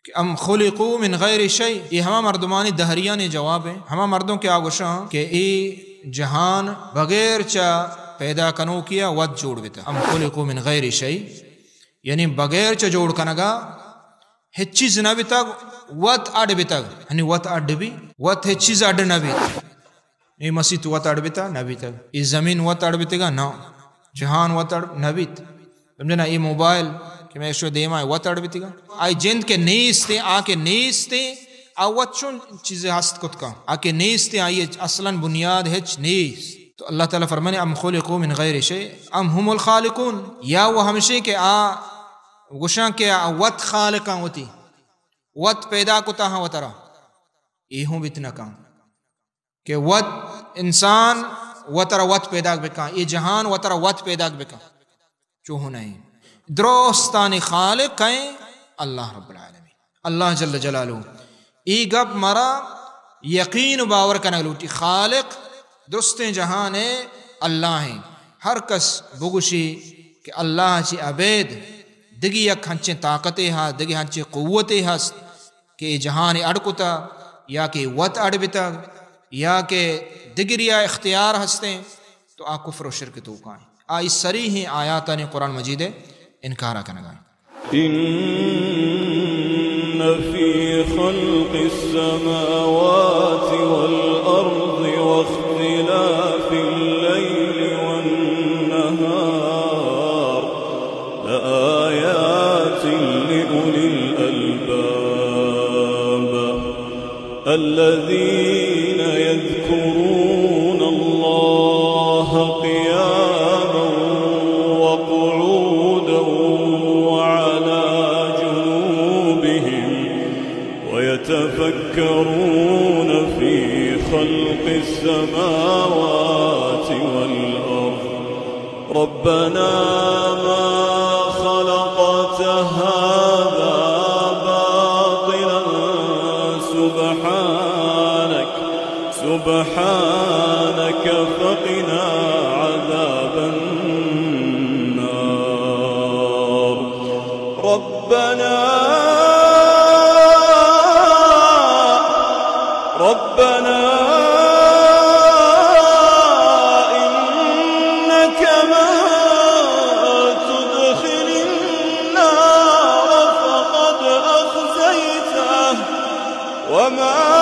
کہ ام خلقوا من غیر شیء، اے ہما مردمانی دہریانی جواب ایں، ہما مردم کہ آ گوشاں کہ اے جہان بغیر چہ پیدا کنوکیا وت جوڑ بیتگ۔ ام خلقوا من غیر شیء، یعنی بغیر چہ جوڑ کنگا ہچ چیز نہ بیتگ، وت اڈ بیتگ۔ یعنی وت اڈ بی، وت ہچ چیز اڈ نہ بیت۔ اے مسیت وت اڈ بیتا؟ نہ بیتگ۔ اے زمین وت اڈ بیتگا؟ نہ۔ جہان وت اڈ نہ بیت۔ سمجھنا؟ اے موبائل کہ میں شو دیما وت اڈ بیتگا؟ آئی جند کہ نیست ایں، آ کہ نیست ایں، آ وت چون چیزے ہست کت کن؟ آ کہ نیست ایں، آئی اصلاً بنیاد ہچ نیست۔ تو اللہ تعالیٰ فرمانے، ام خلقوا من غیر شیء ام هم الخالقون، یا وہ ہمشیں کہ آ گوشاں کہ آ وت خالقاں، وتی وت پیدا کتا ہاں وترا، اے ہوں بیت نہ کن۔ کہ وت انسان وترا وت پیداک بکن، اے جہان وترا وت پیداک بکن، چو ہوں نہ ایں۔ درستانی خالق کئے؟ اللہ رب العالمین، اللہ جل جلالہ۔ اے گپ مارا یقین و باور کنگ لوٹی۔ خالق درستیں جہان ءِ اللہ ایں۔ ہر کس بگوشی کہ اللہ چہ ابید دگہ یک ہنچیں طاقتے ہست، دگہ ہنچیں قوتے ہست کہ اے جہان ءَ اڈ کتہ، یا کہ وت اڈ بتگ، یا کہ دگریا اختیار ہستیں، تو آ کفر و شرک توکا ایں۔ آ اے صریحیں آیاتانی قرآن مجید ءِ انکارا کنگا ایں۔ إن في خلق السماوات والأرض واختلاف الليل والنهار لآيات لأولي الألباب الذين يذكرون الله قياما وقعودا وعلى جنوبهم ويتفكرون في خلق السماوات والأرض ربنا ما خلقت هذا باطلا سبحانك، سبحانك فقنا عذاب النار. ربنا، ربنا إنك من تدخل النار فقد أخزيته وما